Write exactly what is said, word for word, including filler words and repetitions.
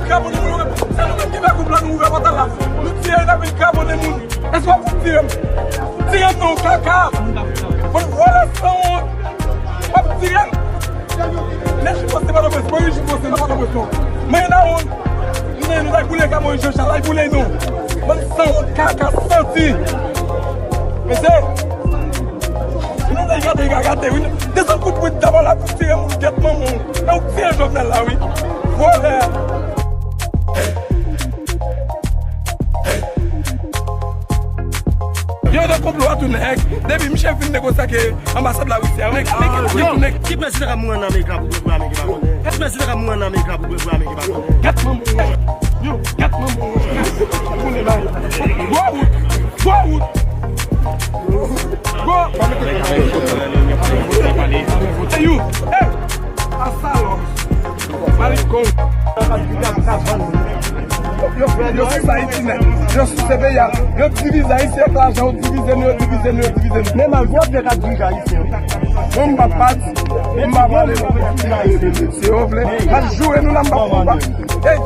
Kraponnen moun, se nou menm ki fè koup la, nou ouvè pòtay la. Nou tiye, n ap vin kraponnen moun. Èske w ap tire m? Tire m non, kaka. Bon, vòlè sanwont. W ap tire m. Lè Jip Pòs te Pòtoprens, Moyiz Jip Pòs te Pòtoprens non. Men dawon. Men nou lay boule ka Moyiz Jean Charles, lay boule nou. Bann sanwont, kaka, santi. Mesye, si nou te gade, gade, wi. Desann kout pwit dabò la pou tire moun, gèt manman w. E w tire Jovenel la, wi. Vòlè. Yo, nan konplo a tou nèg. Depi misye fin negosye ak anbasad Larisi a, nèg, nèg, nèg, nèg. Ki prezidan k ap mouri ann Amerik la pou prezidan Amerik la? Ki prezidan k ap mouri ann Amerik la pou prezidan Amerik la? Gèt manman w. Yo, gèt manman w. Boule la. Gwo wout. Gwo wout. Gwo. Hey, you. Hey. Asalòs. Marikon. Yo, yo, yo sous Ayiti nèt. Yo souse peyi a. Yo divize Ayisyen ak lajan, yo divize nou, yo divize nou, yo divize nou. Men malgre w ap fè k ap dirije Ayisyen, wi. Bon, m p ap pati. M p ap pale. Si yo vle, m ap joure nou la, m p ap konba. Hey,